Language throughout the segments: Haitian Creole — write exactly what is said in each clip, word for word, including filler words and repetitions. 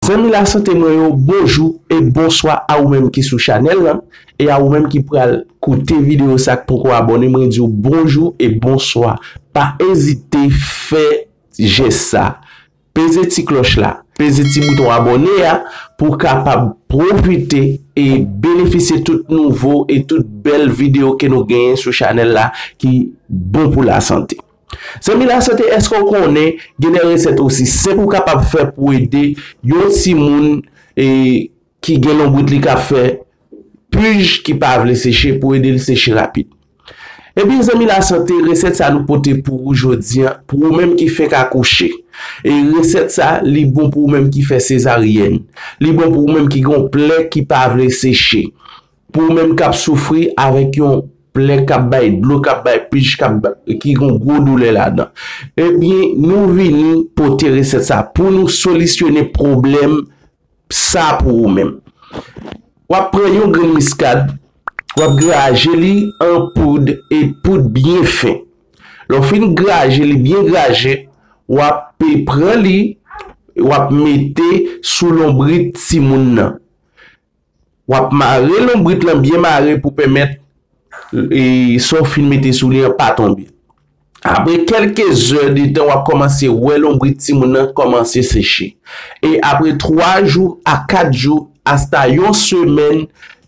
Zanmi lasante mwen yo, bonjou e bonswa a ou menm ki sou chanèl lan, e a ou menm ki pral koute videyo sa k poko abòne, mwen di w bonjou e bonswa. Pa ezite fè jès sa. Peze ti klòch la, peze ti bouton abòne a pou w kapab pwofite e benefisye tout nouvo e tout bèl videyo ke nou genyen sou chanèl la ki bon pou lasante. Zanmi lasante, èske w konnen gen de resèt osi senp ou kapab fè pou ede yon timoun e ki gen lonbrit li k ap fè pij ki pa vle seche pou ede l seche rapid? Ebyen, zanmi lasante, resèt sa nou pote pou ou jodi a, pou ou menm ki fenk akouche. E resèt sa, li bon pou ou menm ki fè sezaryèn. Li bon pou ou menm ki gen yon plè ki pa vle seche. Pou ou menm k ap soufri avèk yon plè k ap bay dlo, k ap bay pij, k ap ba-, ki gen gwo doulè ladan. Ebyen, nou vini pote resèt sa pou nou solisyone pwoblèm sa pou ou menm. W ap pran yon grenn miskad, w ap graje li an poud e poud byen fen. Lè w fin graje li byen graje, w ap pe pran li, w ap mete sou lonbrit timoun nan. W ap mare lonbrit lan byen mare pou pèmèt e sa w fin mete sou li an pa tonbe. Apre kèlke zè de tan, w ap kòmanse wè lonbrit timoun nan kòmanse seche. E apre twa jou a kat jou, asta yon semèn,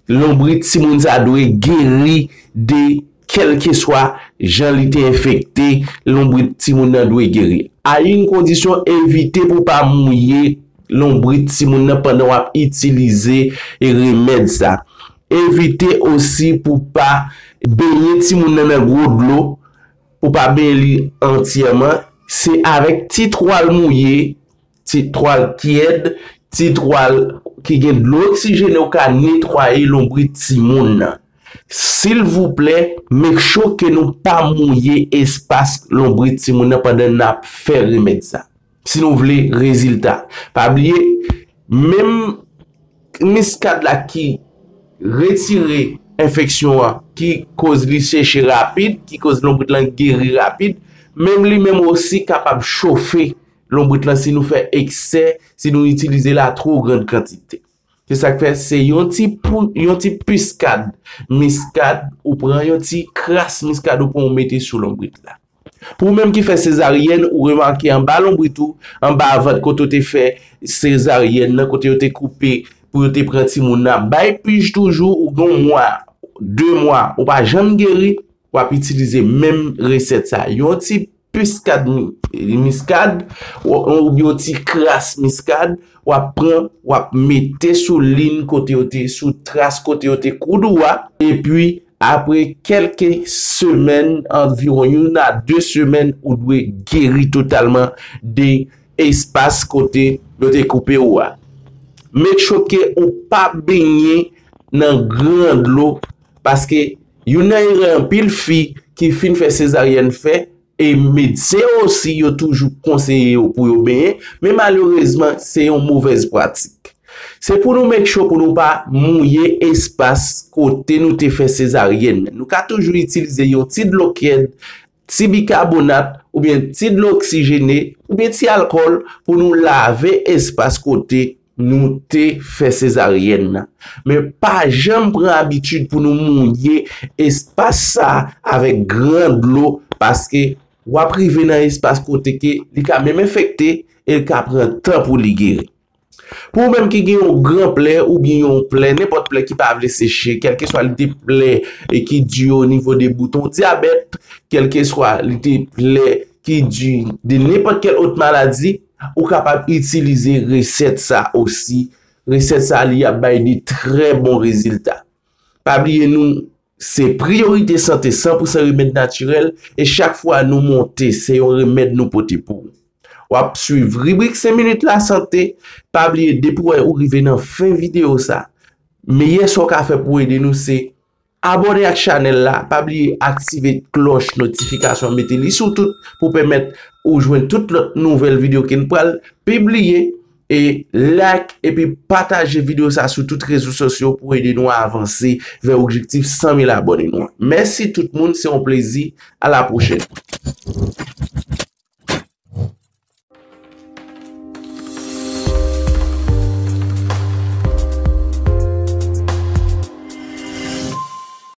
lonbrit timoun sa dwe geri de kèlkeswa jan li te enfekte, lonbrit timoun nan dwe geri. A yon kondisyon, evite pou w pa mouye lonbrit timoun nan pandan w ap itilize remèd sa. Evite osi pou w pa benyen timoun nan nan gwo dlo, pou w pa benyen li antyèman. Se avèk ti twal mouye, ti twal tyèd, ti twal ki gen dlo oksijene, ou ka netwaye lonbrit timoun nan. Silvouplè, make sure ke nou pa mouye espas lonbrit timoun nan pandan n ap fè remèd sa. Si nou vle rezilta. Pa bliye, menm miskad la ki retire enfeksyon an, ki koz li seche rapid, ki koz lonbrit lan geri rapid, menm li menm osi kapab chofe lonbrit lan si nou fè eksè, si nou itilize l a two grann kantite. Se sa k fè se yon ti pou, yon ti piskad miskad, ou pran yon ti kras miskad, ou pran ou mete sou lonbrit la. Pou ou menm ki fè sezaryèn, ou remake anba lonbrit ou, anba vant kote w te fè sezaryèn nan, kote yo te koupe pou yo te pran timoun nan, bay pij toujou, ou gen yon mwa, de mwa, ou pa janm geri, w ap itilize menm resèt sa. Yon ti piskad mi-, miskad, ou, oubyen yon ti kras miskad, w ap pran, w ap mete sou lin kote yo te, sou tras kote yo te koud ou a, epi apre kèlke semèn, anviwon youn a de semèn, ou dwe geri totalman de espas kote yo te koupe ou a. Make sure ke ou pa benyen nan gran dlo, paske youn nan erè anpil fi ki fin fè sezaryèn fè, e medsen yo osi, yo toujou konseye yo pou yo benyen, men malerezman, se yon movèz pratik. Se pou nou make sure pou nou pa mouye espas kote nou te fè sezaryèn nan. Nou ka toujou itilize yon ti dlo tyèd, ti bikabonat, oubyen ti dlo oksijene, oubyen ti alkòl pou nou lave espas kote nou te fè sezaryèn nan. Men pa janm pran abitid pou nou mouye espas sa avèk gran dlo, paske w ap rive nan espas kote ke li ka menm enfekte e l ka pran tan pou li geri. Pou ou menm ki gen yon gran plè oubyen yon plè, nenpòt plè ki pa vle seche, kèlkeswa li te plè e ki di o nivo de bouton dyabèt, kèlkeswa li te plè ki di de nenpòt kèl òt maladi, ou kapab itilize resèt sa osi. Resèt sa, li ap bay de trè bon rezilta. Pa bliye nou, se Priyorite Sante san pou san remèd natirèl, e chak fwa nou monte, se yon remèd nou pote pou ou. W ap swiv ribrik senk minit lasante. Pa bliye, depi w wè ou rive nan fen videyo sa, meyè sa w ka fè pou ede nou se abòne ak chanèl la, pa bliye aktive klòch notifikasyon, mete li sou tout pou pèmèt ou jwenn tout lòt nouvèl videyo ke n pral pibliye. E like epi pataje videyo sa sou tout rezo sosyo pou ede nou avanse vè objektif san mil abòne nou an. Mèsi tout moun, se yon plezi. A la pwochèn.